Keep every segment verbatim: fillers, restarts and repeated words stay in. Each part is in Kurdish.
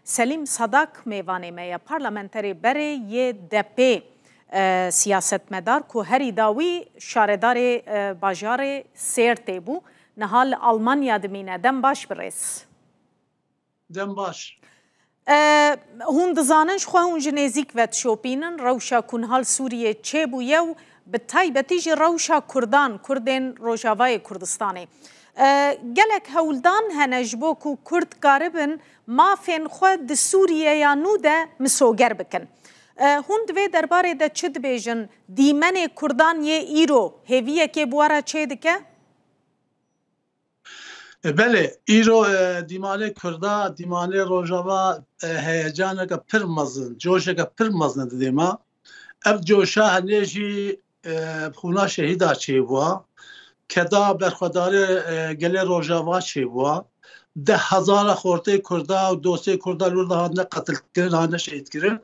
Selîm Sadak mêvanê me ye, parlamenterê berê yê D P, e, siyasetmedar ku herî dawî şaredarê, e, bajarê Sêrtê bû. Niha li Almanya dimîne. Dem baş birêz. Dem baş. E, hûn dizanin, ji xwe hûn ji nêzîk ve dişopînin. Rewşa ku niha li Sûriyê çêbûye û bi taybetî jî rewşa Kurdan, Kurdên Rojavayê Kurdistanê. E, gelek hewldan hene ji bo ku Kurd karibin mafên xwe di Sûriyeya nû de misoger bikin. E, hûn di vê derbarê de çi dibêjin? Dîmenê Kurdan yê îro hêviyekê bi we re çêdike? E, belê, îro, e, dîmanê Kurda, dîmanê Rojava, e, heyecaneke pir mezin, coşeke pir mezin di dê ma. Ev coşa henê jî, e, xûna şehîda çêbûa. Keda berxwedarê, e, gelê Rojava çêbûa. Deh hezara xortê Kurda û dostê Kurda li wir de hatine qetilkirin, hatine şehîdkirin.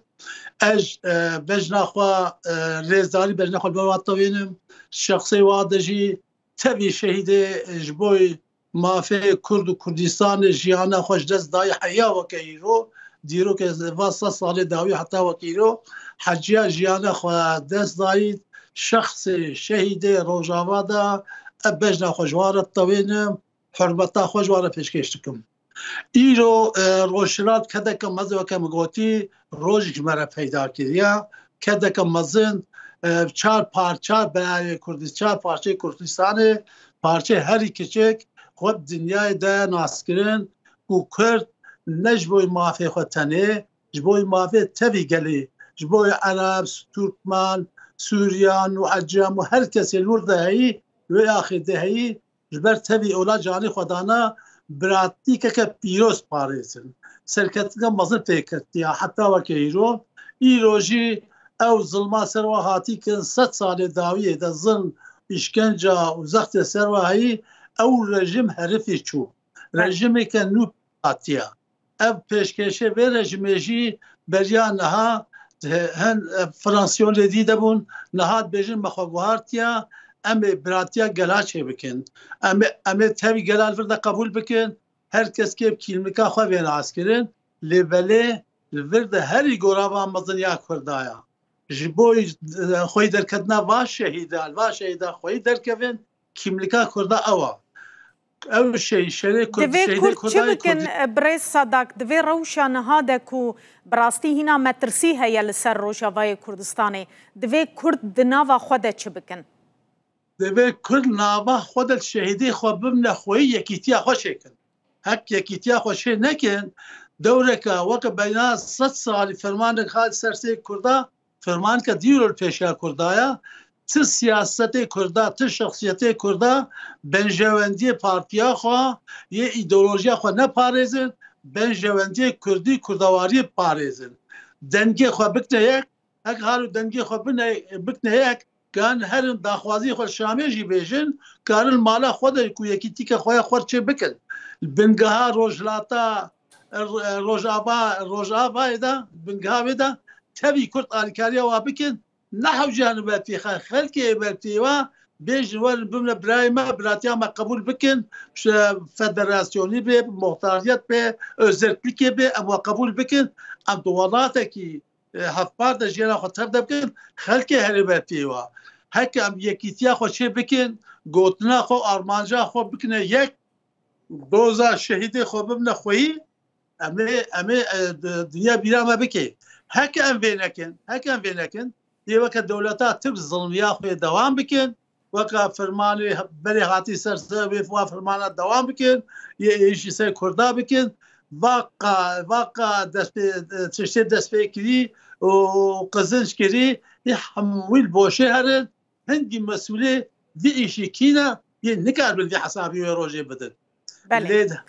Ez, e, bejna xwe, e, rêzdarî bejna xwe li ber wan tewênim. Şexsê wa de jî tevî şehîdê ji bo mafê Kurd û Kurdistanê jiyana xwe ji dest dayî heya weke îro, dîrokê va sed salê dawî heta weke îro, heciya jiyana xwe dest dayî, şexsê şehîdê Rojava de, ez bejna xwe ji wan re tewênim, hurmeta xwe ji wan re pêşkêş dikim. Îro, e, Rojhilat kedeke mezin, weke min gotî, rojek ji me re peyda kiriye. Kedeke mezin, e, çar parça berayê Kurdî-, çar parçeyê Kurdistanê, parçeyê herî kiçik xwe bi dinyayê de nas kirin ku Kurd ne ji bo mafê xwe tenê, ji bo mafê tevî gelî, ji bo Ereb, Turkmen, Sûriyan û Ecem û her kesê li wir de heyî, wê axê de heyî, ji ber tevî ola canê xwe dana, biratîkeke pîroz parêzin. Serketina mezin pê ketiya heta weke îro. Îro jî ew zilma ser wa hatî kirin, sed salê dawiyê de zilm, îşkenca û zextê ser wa heyî, ew rejîm herifî çû. Rejîmeke nû hatiye. Ev pêşkêşê vê rejîmê jî beriya niha, e, hin, e, fransiyonê dî de bûn, niha dibêjin me xwe guhartiye, em ê biratiya gela çêbikin. Em ê, em ê tevî gela li vir de qebûl bikin, her kes kê bi kîmlika xwe vê nas kirin, lê belê li vir de herî gorava mezin ya Kurda ya. Ji bo, e, xweyî derketina va şehîda, va şehîda xweyî derkevin, kîmlika Kurda ew a. Ew şey, şerê Kurd, Divê şehîdê Kurd çi Kurdayê bikin, Kurdî- e, birêz Sadak? Divê rewşa niha de ku bi rastî hîna metirsî heye li ser Rojavayê Kurdistanê, divê Kurd di nava xwe de çi bikin? Divê Kurd nava xwe de şehîdê xwe bimne xweyî yekîtiya xwe çêkin. Hek yekîtiya xwe çê nekin, dewreke weke beyna sed salî fermanek hat ser sê Kurda, fermaneke dîro li pêşiya Kurda ya, ti siyasetê Kurda, ti şexsiyetê Kurda benjewendiyê partiya xwe, yê îdeolojiya xwe neparêzin, benjewendiyê Kurdî, Kurdawariyê parêzin. Dengê xwe bikne yek, hek halo dengê xwe bine, bikne yek, kan herin daxwazî xwe Şamê jî bêjin, karin mala xwe de ku yekîtîke xwe ya xwe çê bikin. Bingeha Rojhilata, Rojava, Rojavayê de, bingeha wê de tevî Kurd alîkariya wa bikin, ne hewce hene ber pêxa, xelkê ê ber pêwa bêjin werin bimne birayê me, biratiya me qebûl bikin, ji federasyonî bê, muxtariyet bê, özellikê bê, em we qebûl bikin, em di welatekî, e, hevpar de jiyana xwe tev de bikin, xelkê herê ber pêwa. Heke em yekîtiya xwe çê bikin, gotina xwe, armanca xwe bikine yek, doza şehîdê xwe bibine xweyî, em ê, em ê, e, di-, dinya bîra me bike. Heke em vê nekin, heke em vê nekin, yê weke dewleta Tirk zilmiya xwe dewam bikin, weke fermanê berê hatî ser, ser wê wa fermana dewam bikin, yê êşî ser Kurda bikin, vaqa, vaqa destpê, tiştê destpê kirî û qizinc kirî, yê hemû wî li boşê herin, hingî mesûlê vî îşî kî ne, yê nikaribin vî hesabî wê rojê bidin. Belê. Lê de,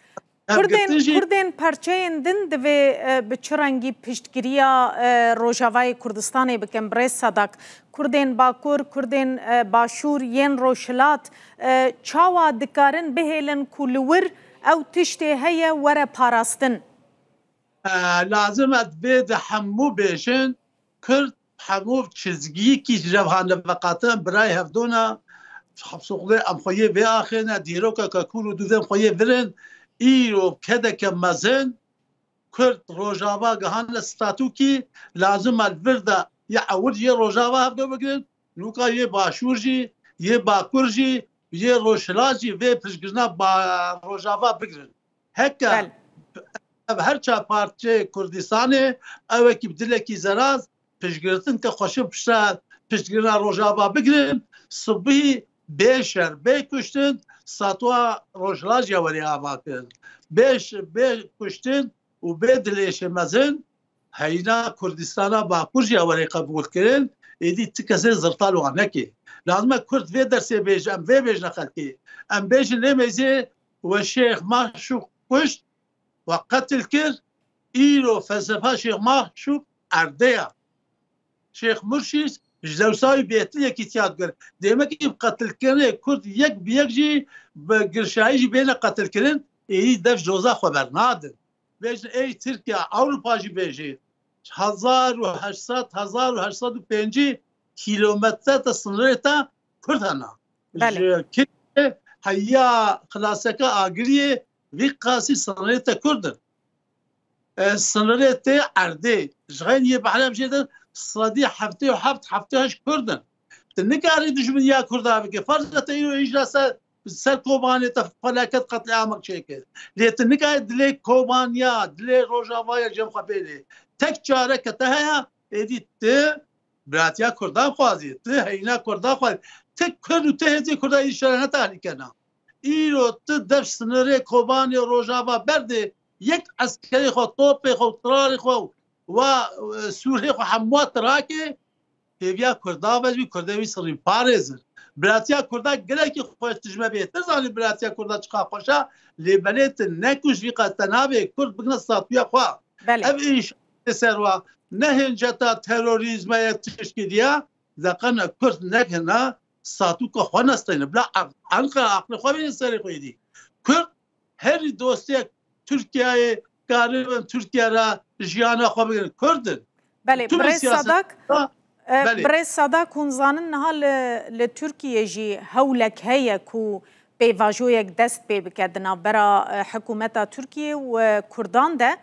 ev Kurdên, girtin jî Kurdên perçeyên din divê, e, bi çi rengî piştgiriya, e, Rojavayê Kurdistanê bikin, birêz Sadak? Kurdên Bakur, Kurdên, e, Başûr, yên Rojhilat, e, çawa dikarin bihêlin ku li wir ew tiştê heye were parastin? E, lazim e divê di hemû bêjin, Kurd hemû çizgiyekî ji rev hane veqatin, birayê hevdû ne, hepsûxlê em xwe yê vê axê ne, dîrokeke kûr û dûvên xwe yê vir in, îro kedeke mezin, Kurd Rojava gihane statûkî, lazim e li vir de yê ewil yê Rojava hevdo bigirin, nûka yê Başûr jî, yê Bakur jî, yê Rojhilat jî vê piştgirina ba-, Rojava bigirin. Heke Bel. ev her çar parçeyê Kurdistanê, ew wekî bi dilekî zeraz piştgirtin ke xweşin pişta piştgirina Rojava bigirin, sibî bê şer, bê kuştin, statûa Rojhilat jî werê ava kirin. Bê ş-, bê kuştin û bê dilêşê mezin, heyîna Kurdistana Bakur jî werê qebûl kirin, êdî ti kesê zirtal wan neke. Lazim e Kurd vê dersê bêje, em vê bêjine xelkê. Em bêjin lê mêzê we Şêx Maşûq kuşt, we qetil kir, îro felsefa Şêx Maşûq erdê ya. Şêx Murşîd ji dewsa wî bêtir yekîtiya dikir. Demekî bi qetilkirinê Kurd yek bi yek jî bi girşayî jî bêne qetilkirin, êdî dev ji doza xwe bernadin. Bêjin ey Tirkiye, Ewropa jî bêjî. Hezar û heşt sed, hezar û heşt sed û pêncî kîlometre te sinirê te Kurd hene. Belê. Ji Kirkê heya Xilaseke Agiriyê vî qasî sinirê te Kurd in. E, sinirê tê erdê. Ji xeyn yê behrem jê de sedî heftê û heft, heftê û heşt Kurd in. Tu nikarî dijminiya Kurda bike. Ferz e te îro hîja ser, ser Kobanê te felaket qetliamek çêkir. Lê tu nikarî dilê Kobaniya, dilê Rojavaya cem xwe bêlê. Tek çare ke te heye, êdî tu biratiya Kurdan xwazî, tu heyîna Kurdan xwazî. Tu Kurd û tu hêzê Kurda îşare ne tehlîke na. Îro tu dev sinirê Kobanê Rojava berdê, yek eskerê xwe, topê xwe, trarê xwe, wa, e, sûrê xwe hemû tirake, hêviya Kurda ve jî Kurdê wî sirî parêzin. Biratiya Kurda gelekî xweş, tu ji me bêhtir zanî biratiya Kurda çiqa xweş e, lê belê tu nekuş vî qas te navê Kurd bigine statûya xwe. Belê. Ev îş ser wa ne hinceta terorîzme ye tişkî diya, zeqene Kurd nekine statûka xwe nesteyne. Bila Anqara aqlê xwe bêne serê xwe êdî. Kurd herî dostiyek Tirkiyeyê karibin Tirkiye re jiyana xwe bigirin. Kurd in. Belê, Tüm birêz siyaset- Sadak, Ha, e, belê. Birêz Sadak, hûn zanin niha li, li Tirkiye jî hewlek heye ku pêvajoyek dest pê bike di navbera, e, hikûmeta Tirkiye û, e, Kurdan de.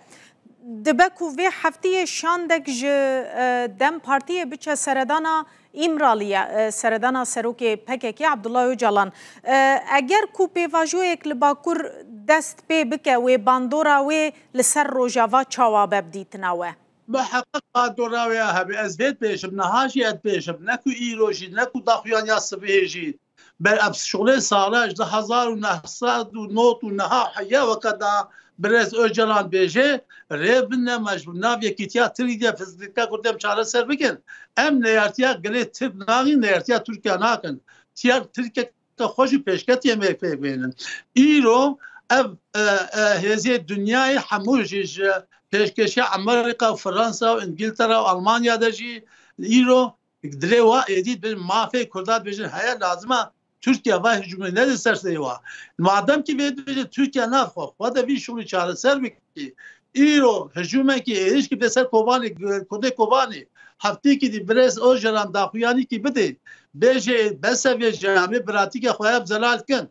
Dibe ku vê heftiyê şandek ji, e, DEM Partiyê biçe seredana Îmraliye, e, seredana serokê P K K Abdullah Ocalan. E, eger ku pêvajoyek li Bakur dest pê bike, wê bandora wê li ser Rojava çawa be bi dîtina we? Miheqeq bandora wê ya hebe. Ez vê dibêjim, niha jî ez dibêjim. Ne ku îro jî, ne ku daxuyaniya sibihê jî. Ber ev şixulê sala ji du hezar û neh sed û nod û neha heye weke da birêz Ocalan bêje, rê bine me ji nav yekîtiya Tirkî de fizlîka Kurdê em çareser bikin. Em neyartiya gelê Tirk nakin, neyartiya Tirkiye nakin. Tiya Tirkiye xwe jî pêşketiyê me pê bênin. Îro ev, e, e, hêzê dinyayê hemû jî ji pêşkêşiya Amerîka û Fransa û Îngiltere û Almanya de jî îro dilê wa êdî dibêjin mafê Kurda dibêjin heye lazim e Tirkiye va hicûmê nede ser serê wa. Madem ki vê dibêje Tirkiye nav xwe, xwe de vî şûnî çareser bikî. Îro hicûmekî êrişkî bide ser Kobanê, Kurdê Kobanê. Heftêkî dî birêz Ocalan daxuyanîkî bidê. Bêje bes e vê jî em ê biratîke xwe ya zelal kin.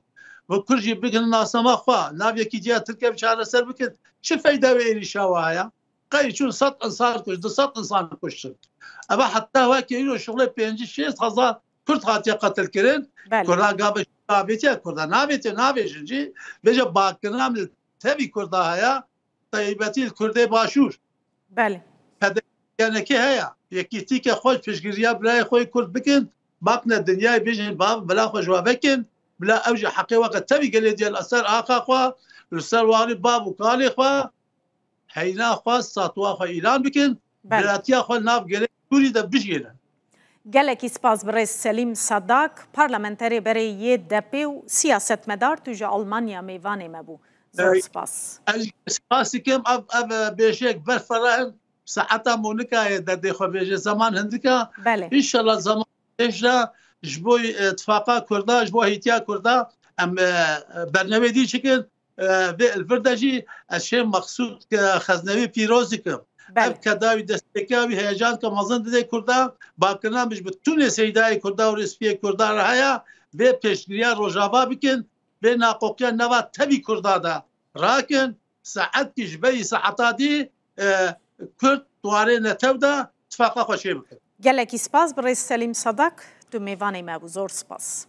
Ve Kurd jî bikin nasnama xwe. Nav yekîtiya Tirkiye bi çareser bikin. Çi feyda wê êrişa wa heye? Qey çûn sed insan kuşt, du sed insan kuştin. Eva heta weke îro şixulê pêncî şêst hezar Kurd hatiye qetil kirin. Belê. Kurda gavê avêtiye, Kurda navêtiye, navêjin jî. Vêca bakirina min tevî Kurda heye, taybetî li Kurdê Başûr. Belê. P D K heye. Yekîtîke xwe piştgiriya birayê xwe yê Kurd bikin, bakne dinyayê bêjin, bav, bila xwe ji we vekin, bila ew jî heqê weke tevî gelê diye li ser axa xwe, li ser warî bav û kalê xwe, heyna xwe, statûa xwe îlan bikin, Belê. Biratiya xwe nav gelê Sûrî de bijêrin. Gelekî spas birêz Selîm Sadak, parlamenterê berê yê D P û siyasetmedar, tu ji Almanya mêvanê me bû. Zor Ey, spas. Ez spas dikim, ev, ev, e, bêşek berfireh in, saeta Monika ye derdê xwe bêje, zeman hindika. Belê. Înşallah zeman pêş de ji bo, e, tifaqa Kurda, ji bo hêtiya Kurda em, e, bernameyê dî çikin. E, vê li vir de jî ez Şêx Meqsûd, e, Xeznewî pîroz dikim. Belê. Ev keda wî, destpêka wî heyecaneke mezin dide Kurda. Bakirina min ji bi tûnê seydayê Kurda û rêspiyê Kurda re heye. Vê pêşgiriya Rojava bikin. Vê naqoqiya nava tevî Kurda de rakin. saetkî ji berî saeta dî e, Kurd di warê netew de tifaqa xwe çê bikin. Gelekî spas birêz Selîm Sadak, tu mêvanê me bû, zor spas.